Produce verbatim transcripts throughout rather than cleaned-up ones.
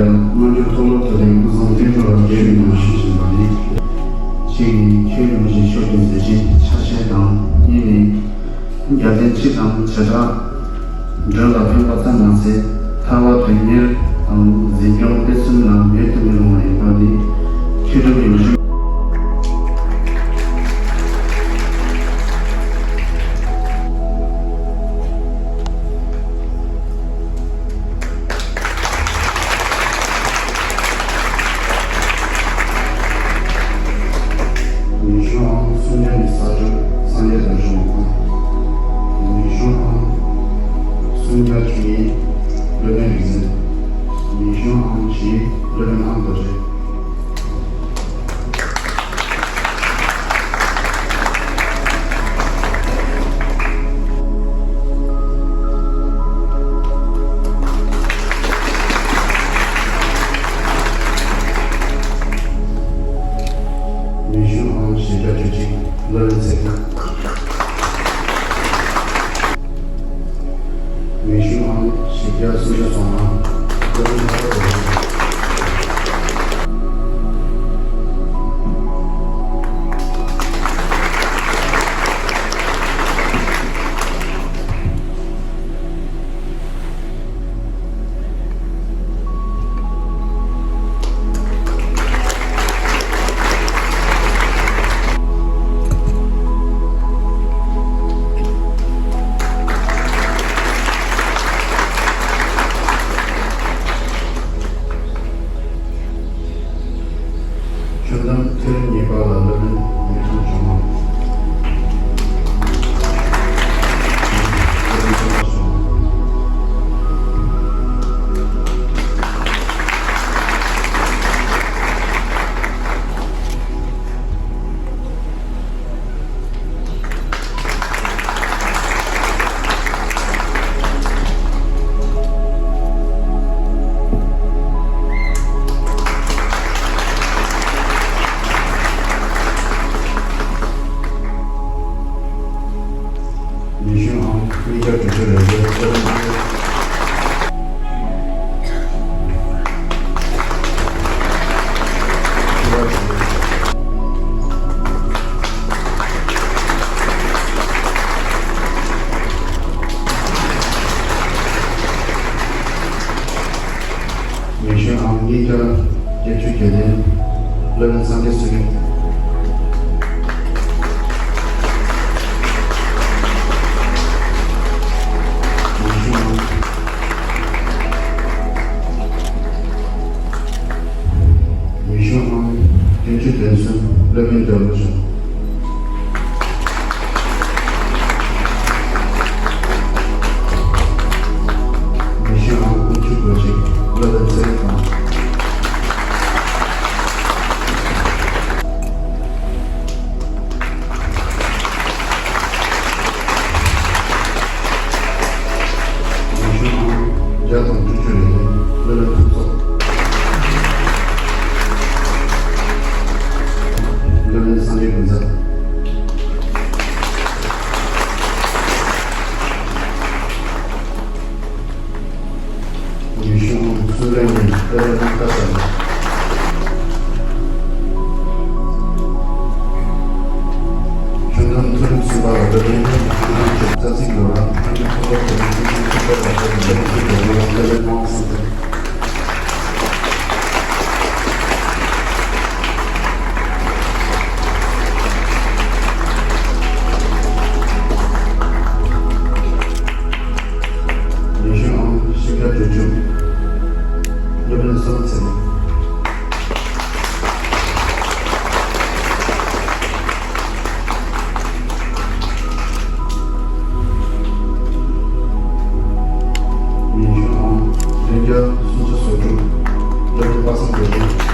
སྔོན་འགྲོའི་མཐོ་སློབ་དེ་ལས་སྐུ་གཟུགས་བརྟན་པོར་རྒྱས་པའི་ངང་ཞུགས་བཞིན་པ་རེད། གཅིག་ནི་ཁྱོད་རིན་པོ་ཆེ་མཆོག་གི་མཛད་རྗེས་ཆ་ཤས་དང་། གཉིས་ནི་རྒྱལ་བསྟན་སྤྱི་དང་བྱེ་བྲག་མགྲོན་ལ་ཕན་པ་ཙམ་མ་ཟད། ཐར་པ་དོན་གཉེར་དང་འཛིན་སྐྱོང་སྤེལ་གསུམ་ལ་མེད་དུ་མི་རུང་བ་ཡིན་པ་ནི་མཁས་གྲུབ་ཡོངས་ཤོག་ཉི་ཤུའམ་གསུང་རྒྱ་ནི་ས་སྒྲོན་སངས་རྒྱས་དར་ཞུ་མ་ཁང་། ཉི་ཤུའམ་གསུང་རྒྱ་ཆོས་དབྱིངས་སློབ་དཔོན་རིག་འཛིན། ཉི་ཤུའམ་བཞི་སློབ་དཔོན་ཨ་མདོ་རེད། ཉི་ཤུའམ་བཞི་བརྒྱ་བཅུ་གཅིག་སློབ་དཔོན་ཚེ་རིང་། ཉི་ཤུའམ་བཞི་བརྒྱ་སུམ་ཅུ་སོ་ལྔ། སློབ་དཔོན་ལྷག་པ་རྡོ་རྗེ། ཆོས་དོན་ཐེངས་གཉིས་པ་ལ་སློབ་དཔོན་མི་ཆུང་བྱུང་བ། ཉི་ཤུའམ་ཉིས་བརྒྱ་དྲུག་ཅུ་རེ་བཞི། སློབ་དཔོན་ཉི་ཤུའམ་ཉིས་བརྒྱ་བརྒྱད་ཅུ་གྱ་བདུན། སློབ་དཔོན་སངས་རྒྱས་ཚེ་རིང་། ཉི་ཤུའམ་ཉི་ཤུའམ་བདུན་ཅུ་དོན་གསུམ། སློབ་དཔོན་རྒྱལ་པོ་ཆུང་། ཉི་ཤུའམ་དགུ་བཅུ་གོ་གཅིག། སློབ་དཔོན་ཚེ་རིང་དབང་། ཉི་ཤུའམ་བརྒྱ་དང་བཅུ་བཅུ་རེ་བདུན། སློབ་དཔོན་ཕུན་ཚོགས། སློབ་དཔོན་སངས་རྒྱས་ཀུན་བཟང་། ཉི་ཤུའམ་སུམ་རེ་གཉིས། སློབ་དཔོན་རྣམ་དཀར་བྱམས་པ། ཆོས་དོན་ཐེངས་གསུམ་པ་ལ་སློབ་དཔོན་ཆོས་དབྱིངས་རྩ་ཚིག་ལོ་ར། ཐང་གི་མཐོ་སློབ་དེ་ནི་ཆོས་དབྱིངས་ཆོས་དཔོན་ལ་སློབ་དཔོན་ཆོས་དབྱིངས་ཆོས་དབྱིངས་ལ་སློབ་དཔོན་དབང་བསམ་གཏན། ཉི་ཤུའམ་བཞི་བརྒྱ་དྲུག་ཅུ། སློབ་དཔོན་བསོད་ནམས་ཚེ་རིང་། ཉི་ཤུའམ་བདུན་བརྒྱ་སུམ་ཅུ་སོ་དྲུག། སློབ་དཔོན་དཔག་བསམ་རྡོ་རྗེ།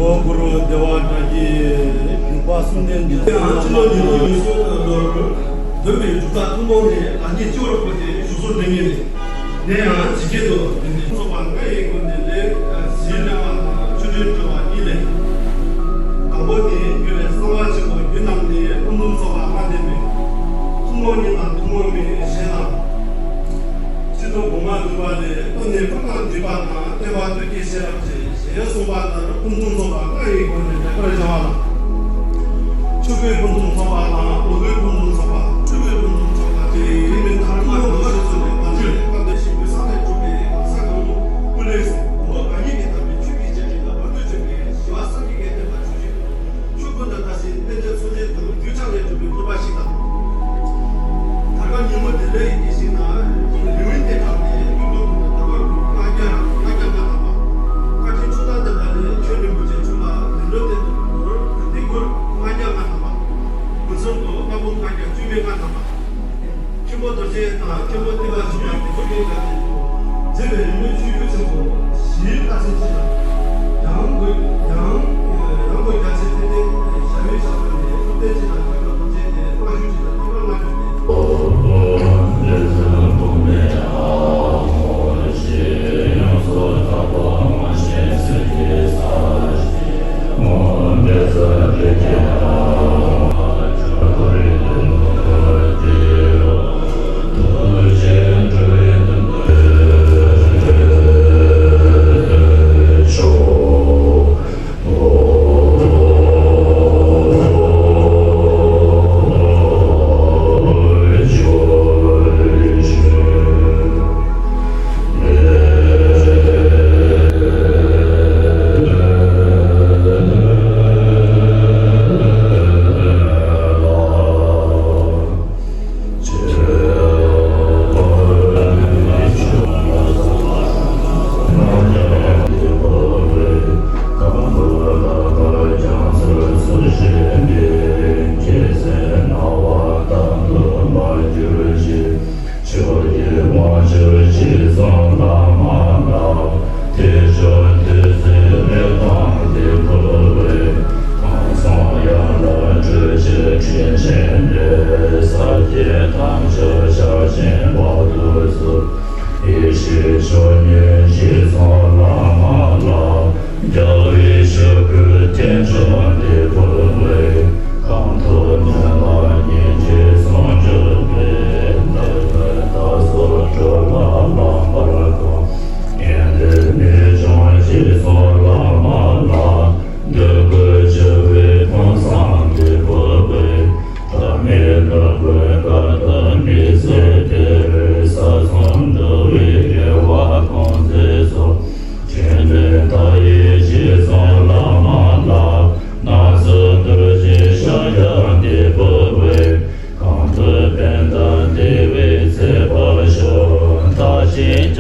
མོ་གུ་རུ་བདེ་བ་དྲག་གི་བཞུགས་པ་གསུམ་ལྡན་འདི། ཡང་སྤྱི་ལོ་ཉིས་སྟོང་ཉི་ཤུ་ལོར་འདོན་པའི་འབྲུག་གྲགས་ཐུན་མོང་ནས་ལག་ཉེས་སྤྱི་བོར་ཕོག་སྟེ་བཞུགས་གསོ་འདྲེན་ངེས་ནས། དེ་ཡང་ཇི་སྐད་དུ་འདི་ནི་ཚོགས་པ་ལྔ་ཡི་སྒོ་ནས་ལས་གཟི་ལེན་པ་དང་ཆོ་འཕྲུལ་སྤྲོ་བ་གཉིས་ལས། དང་པོ་ནི་རྒྱུད་ལས་གསང་བ་ཆེན་པོ་རྒྱུད་རྣམས་ནི་ཕུན་སུམ་ཚོགས་པ་ལྔ་ལྡན་པའི་ཐུན་མོང་གཉིས་དང་ཐུན་མོང་མིན་ཞེས་དང་། སྤྱི་ཚོགས་གོང་མ་འདུལ་བ་ལས་ཀུན་ནས་ཕུན་དང་བསྡུས་པ་དང་བསྟན་པ་ཐུགས་ཀྱི་ཤེས་རབ་ཆེ། ཞེས་གསུངས་པ་ལྟར་ཕུན་སུམ་ཚོགས་པ་ལྔ་ཡི་སྒོ་ནས་ལེགས་པར་སྦྱང་བ་ལ། ཆོས་སྐུའི་ཕུན་སུམ་ཚོགས་པ་དང་བློ་སྐུའི་ཕུན་སུམ་ཚོགས་པ། སྤྲུལ་པའི་ཕུན་སུམ་ཚོགས་པ་དེ་ཡི་མིང་མཐར་ཐུག་ལ་འགྲོ་བ་རྗེས་སུ་ལེགས་པར་སྤྱོད་ལེགས་པར་བསྟེན་ཞིང་མུན་སེལ་ལས་གྲུབ་པའི་གང་ཟག་གང་དུ་ཀུན་ལེགས་སོ། མགོན་པོ་གང་ཉིད་ཀྱིས་དམ་པའི་ཆོས་ཀྱི་སྤྱན་ནི་ལ་བར་དུ་གཅོད་པའི་ཞི་བ་བསམ་གྱིས་བརྒྱན་ལྡན་པ་ཆོས་ཀྱི་ཆོས་ཀུན་ཏུ་ལྟ་ཞིང་དཔེ་འདྲའི་མཚོན་ཆས་དང་རྡུལ་ཕྲན་ལས་གྲུབ་པའི་ཐུབ་པ་ཞིག་དང་། དར་དཀར་ཉིན་མོ་དེ་འདྲའི་ཡི་གེ་ཞིག་ན་ལེའུ་སྟེ་གྲངས་ཏེ་དུས་ཐོག་ཏུ་དར་དཀར་ལྔ་བརྒྱ་ལྔ་བརྒྱ་ལྔ་ཐམ་པ། བཀའ་དྲིན་ཆུ་ཟླ་དང་འདྲ་ནས་ཆོས་རིན་པོ་ཆེ་ཆུ་ལ་ལན་གྲོ་སྟེ་དུ་གུར་ལྡེ་གུར་ལྔ་བརྒྱ་ལྔ་ཐམ་པ། མུན་སེལ་དུ་བཀའ་འབུམ་ལྔ་བརྒྱ་བཅུ་མེད་ལྔ་ཐམ་པ། མཁན་པོ་རྡོ་རྗེ་དང་མཁན་པོ་ཏི་པ་ཞིག་ཡང་དེ་ཚོ་གའི་ག་དེ་ཚོ་མཛད་པའི་རིམ་པའི་ཆོས་ཡུལ་ཆེན་པོ་བཞིའི་ལྷ་ཚན་གཅིག་ལ། ཡང་སྒོས་ཡང་ཡང་སྒོས་རྒྱ་ཆེ་ཕན་བདེ་ཞབས་པད་ཞབས་པད་ནས་ཐུབ་བསྟན་གཅིག་ལ་ག་ག་རྡོ་རྗེ་ནས་སྔ་ཤོས་གཅིག་ལ་ཏི་པ་ལྔ་བཅུ་ནས།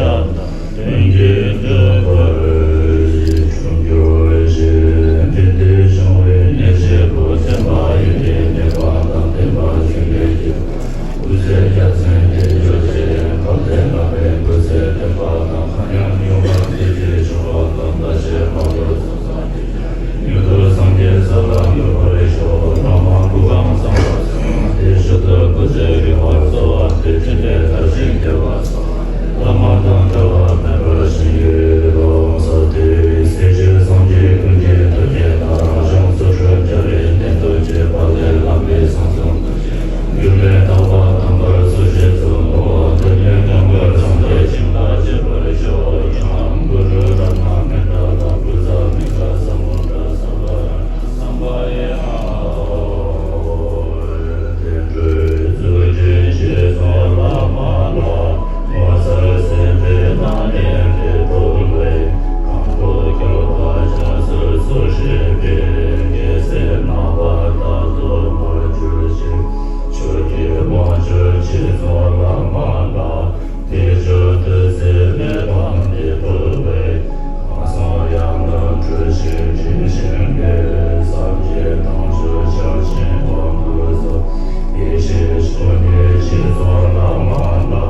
དང་། དོན་བརྒྱུད་འགྲུབ་པར་འགྱུར་ཞིང་། དེ་འདྲའི་བྱུང་བའི་གནས་བྱེད་པོ། བསྟན་པ་ཡུན་རིང་གནས་པ་དང་། བསྟན་པ་འཛིན་པའི་རྒྱལ་པོ། ཀུན་གསལ་རྒྱལ་མཚན་དེ་གྱུར་ཅིག། གལ་ཏེ་བསླབ་པའི་ཀུན་གསལ་བསྟན་པ་དང་། གང་ཡང་ཡོངས་པར་དེ་བཞིན་བྱུང་བ་དང་། བརྟག་དཔྱད་མ་དགོས་ཚུལ་བཟང་གིས། མྱུར་དུ་སངས་རྒྱས་ས་ལ་འགོད་པར་ཤོག། བླ་མ་སྐུ་ཁམས་བཟང་བར་གསོལ། དེ་བཞིན་དུ་སྐུ་ཚེ་རིང་བར་གསོལ་བ་འདེབས། ཕྲིན་ལས་མཐར་ཕྱིན་རྒྱས་པར་གསོལ། བླ་མ་དང་འབྲལ་བ་མེད་པར་བྱིན་གྱིས་རློབས། ས་དེའི་སྲས་ཆེན་སངས་རྒྱས་ཀུན་གྱི་ཐུགས་བསྐྱེད་དང་། རང་བྱུང་ཚུལ་ཁྲིམས་སྦྱོར་བའི་གནད་དུ་བྱས་པ་ལས། བླ་མའི་གསུང་གསུམ་དུ་བྱས། རྒྱུད་ལས་ཐར་པ་དམ་པར་སུ་ཞིག་གསུངས་པ། དེ་ནས་གང་ག་སངས་རྒྱས་ཞིང་ལ་སྤྱད་པར་ཤོག། ཡང་གུ་རུ་རཏྣ་མནྡ་ལ། ཀུན་བཟང་མི་འགག་ས་མུ་དྲ་ས་ལ་རཏྣ་སམྦྷ་ཝེ་ཧཱུྃ། བསྟན་འགྲོའི་གཙོ་རྒྱུད་ཞིག་གསུངས་བླ་མ་ལ། ངོ་མཚར་གསལ་བའི་སྣང་བརྙན་དེ་ཕུལ་བས། གང་དུ་སྐྱོད་པ་ཕྱག་འཚལ་སོགས་བྱས་པས། རྒྱལ་སྲས་རྣམ་པར་དག་ཏུ་མར་གྱུར་ཅིག། ཆོས་ཀྱི་དབང་ཕྱུག་ཞིག་གསུངས་བླ་མ་ལ། དེ་ཕྱོགས་དུས་གསུམ་ལས་ཕམ་སྟེ་ཕུལ་བས། གང་གསུང་ཡང་དག་འགྲུབ་ཅིང་དྲིན་ཆེན་པོས། སངས་རྒྱས་དང་ཆོས་ཕྱག་ཆེན་དབང་བསྐུར་སོགས། ཡེ་ཤེས་མཆོག་བརྙེས་ཞིག་གསུངས་བླ་མ་ལ།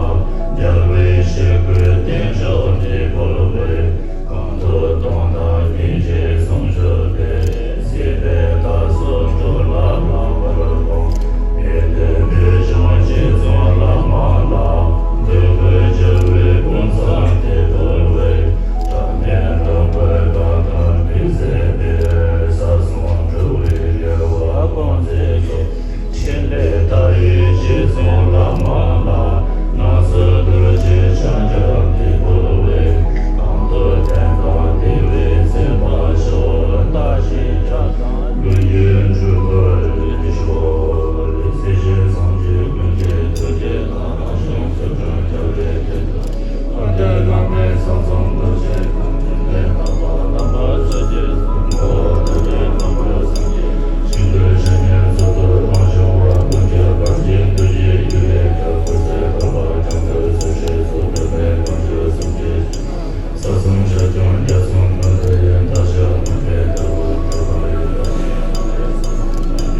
རྒྱལ་བའི་ཆོས་སྐུའི་རྟེན་མཆོག་འདི་ཕུལ་བས། གང་དུ་གཏོང་དང་སྙིང་རྗེ་ཟུང་འཇུག་པའི། སྲིད་པའི་མཐའ་སོགས་འགྲོ་ལ་ལྷག་པར་དགོངས། མི་མཐུན་པའི་གཞུང་ཞིག་གསུངས་བླ་མ་ལ། འདོད་དགུའི་སྦྱོར་བའི་དཔུང་བཟང་དེ་ཕུལ་བས། ཕྲ་མེན་རང་བབས་གང་དག་མི་ཟད་པའི། ས་གསུམ་འགྲོ་བའི་རྒྱལ་བ་དཔང་བཙན་གྱི། ཕྲིན་ལས་མཐའ་ཡས་ཞིག་གསུངས་བླ་མ་ལ། སྣང་སྲིད་རྡོ་རྗེ་འཆང་རྒྱལ་དེ་ཕུལ་བས། གང་དུ་བསྟན་དང་བདེ་བའི་མཛད་པ་ཤོག། བརྟག་ཞིང་བཞག་དང་ལོ་རྒྱུས་འགྲུབ་པར་ཤོག། སྲས་ཆེན་སངས་རྒྱས་ཀུན་གྱི་ཐུགས་བསྐྱེད་དང་། རང་བྱུང་ཚུལ་ཁྲིམས་སྦྱོར་བའི་གནད་དུ། བསླབ་པའི་བླ་མའི་གསུང་གསུམ་དུ་བྱས། གང་ཕྲིན་ལས་བསླབ་པ་རྣམ་པར་སྤྱོད་ཅེས་གསུངས། ཐུགས་བསྐྱེད་རྣམ་པར་སངས་རྒྱས་ཤིང་རྟ་ཆ་མཉམ་གཙུག་ཏོར་དབང་ཕྱུག་པ། ཀུན་ཁྱབ་བར་ཆད་འདུལ་བྱེད་རྒྱུད་ལས་སྐྱོབ། ཀུན་གསལ་འཕགས་པ་བྱང་ཆུབ་སེམས་དཔའི་གཙོ། འདོད་པའི་དཀོན་མཆོག་གསུམ་གྱི་ས་གསུམ་ཞབས་ཀྱང་རྒྱ་གསུམ་མུ་སྟེགས་ཡན། མཐའ་ཞབས་མུན་པའི་མཐའ་ལ་འགྲོ་བ་ཡི་དྭགས་ཀྱི་ཡང་དག་པའི་ས་ན་སྣང་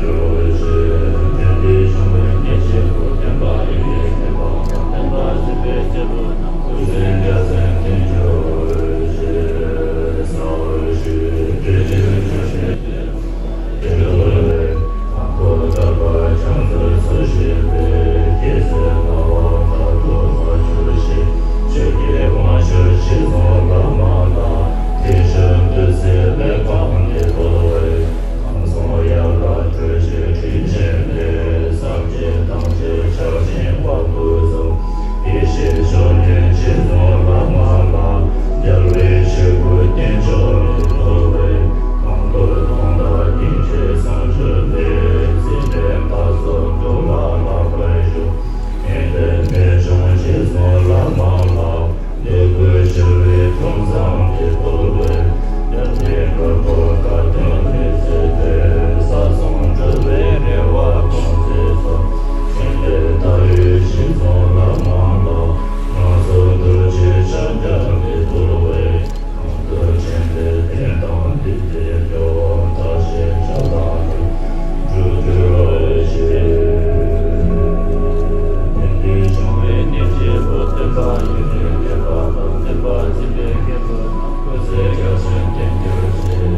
གྲོལ་ཞིང་། དེ་འདྲའི་བྱུང་བའི་གནས་ཆེན་པོ། བསྟན་པ་ཡུན་རིང་གནས་པ་དང་། བསྟན་པ་འཛིན་པའི་སྐྱེས་བུ་རྣམས། ཀུན་གསལ་རྒྱལ་མཚན་དེ་གྱུར་ཅིག། ས་འོག་ཞུ་དེ་ཕྱིར་བྱོན་ཏེ། དེ་ལ་དང་པོ་དག་པ་བྱང་ཆུབ་སུ་ཞེན་པའི། རྒྱལ་སྲས་རྣམས་དག་ཏུ་མར་གྱུར་ཅིག། ཆོས་ཀྱི་དབང་ཕྱུག་ཞིག་གསུངས་བླ་མ་ལ། དེ་ཕྱོགས་དུས་གསུམ་ལས་ཕམ་སྟེ་ཕུལ་བས། གང་གསུང་ཡང་དག་འགྲུབ་ཅིང་དྲིན་ཆེན་པོས། སངས་རྒྱས་དང་ཆོས་ཕྱག་ཆེན་དབང་བསྐུར་སོགས། ཡེ་ཤེས་མཆོག་བརྙེས་ཞིག་གསུངས་བླ་མ་ལ། རྒྱལ་བའི་ཆོས་སྐུའི་རྟེན་མཆོག་འདི་ཕུལ་བས། གང་དུ་གཏོང་དང་སྙིང་རྗེ་ཟུང་འཇུག་པའི། སྲིད་པའི་མཐའ་སོགས་འགྲོ་ལ་ལྷག་པར་ཞུགས། མི་མཐུན་པའི་གཞུང་ཞིག་གསུངས་བླ་མ་ལ། འདོད་དགུའི་སྦྱོར་བའི་དཔུང་བཟང་དེ་ཕུལ་བས། འདོད་པའི་དངོས་པོ་དགའ་སྟོན་མི་བྱེད་པའི། ས་གསུམ་འགྲོ་བའི་རེ་བ་སྐོང་མཛད་ཚོགས། ཕྲིན་ལས་མཐའ་ཡས་ཞིག་གསུངས་བླ་མ་ལ། སྣང་སྲིད་རྡོ་རྗེ་འཆང་རྒྱལ་དེ་ཕུལ་བས། གང་དུ་ཕྲིན་ལས་བསྟན་དང་བདེ་བའི་སྐྱོབ། བརྟག་ཞིང་བཞག་དང་འགྲུབ་གྱུར་ཅིག། དེ་འདྲའི་བྱུང་བའི་གནས་ཆེན་པོ། བསྟན་པ་ཡུན་རིང་གནས་པ་དང་། བསྟན་པ་འཛིན་པའི་རྒྱལ་པོ་རྣམས། ཀུན་གསལ་རྒྱལ་མཚན་དེ་གྱུར་ཅིག།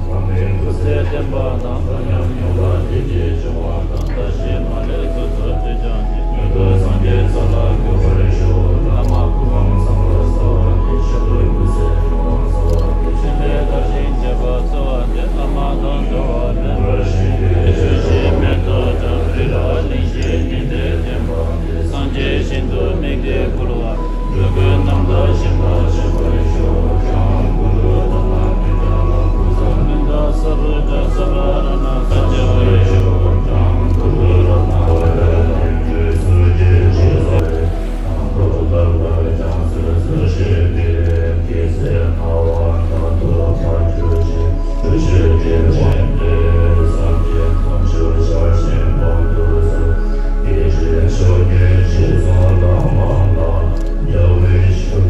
བླ་མའི་ཀུན་གསལ་བསྟན་པ་དང་། གང་ཡང་ཡོངས་པར་དེ་བཞིན་བྱུང་བ་དང་། བརྟག་ཞིང་མ་ལུས་ཚུལ་དུ་སྤྱོད་བྱང་ཆུབ། མྱུར་དུ་སངས་རྒྱས་ས་ལ་འགོད་པར་ཤོག། བླ་མ་སྐུ་ཁམས་བཟང་བར་གསོལ་བ་འདེབས། ཞབས་ཏོག་ཀུན་གསལ་ཡོངས་བཟང་བར་སྩལ། ཕྲིན་ལས་མཐར་ཕྱིན་རྒྱས་པར་གསོལ་བ་འདེབས། བླ་མ་དང་འབྲལ་བ་མེད་པར་བྱིན་གྱིས་རློབས། ཆོས་ཀྱི་མེ་ཏོག་ལྟར་རི་རབ་གླིང་བཞིའི་སྙིང་པོའི་བསྟན་པ་འདི། སངས་རྒྱས་ཞིང་དུ་དམིགས་ཏེ་བསྐུལ་བ། འགྲོ་ཀུན་རྣམ་དག་ཞིང་ལ་སྤྱོད་པར་ཤོག། ཀྱང་གུ་རུ་རཏྣ་མནྡ་ལ། ཀུན་བཟང་མནྡ་ས་བུདྡྷ་ས་བ་ར་ཎ་ས་ལ་སྤྱད་པར་ཤོག། ཀྱང་གུ་རུ་རཏྣ་ས་བ་ར་ཎ་ཡུལ་སུ་སྐྱེ་ཅི་ཟེར། དང་པོ་དག་པ་བྱང་སེམས་སུ་ཞེན་པའི། རྒྱལ་སྲས་སྣང་བ་མཐའ་ཐུག་མར་གྱུར་ཅིག། ཆོས་ཀྱི་དབང་པོས་སངས་རྒྱས་དང་ཆོས་ཕྱག་ཆེན་དབང་བསྐུར་སོགས། ཡེ་ཤེས་མཆོག་བརྙེས་ཞིག་གསུངས་བླ་མ་ལ། རྒྱལ་བའི་ཆོས་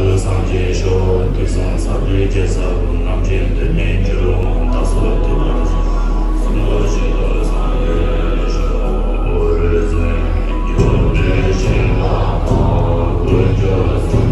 སངས་རྒྱས་ཤོག་དུས་གསུམ་ས་བཅུའི་རྒྱལ་ས་བོད་རྣམ་འདྲེན་དུ་མེད་འགྱུར་འོང་། བདག་སོགས་ཐུབ་པར་གསུངས། གསུང་རབ་ཞི་ཁྲོ་སངས་རྒྱས་ཤོག་འོད་ཟེར་འགྱུར་མེད་ཞིང་ཁམས་དང་། ཀུན་སྦྱོར་གསུམ་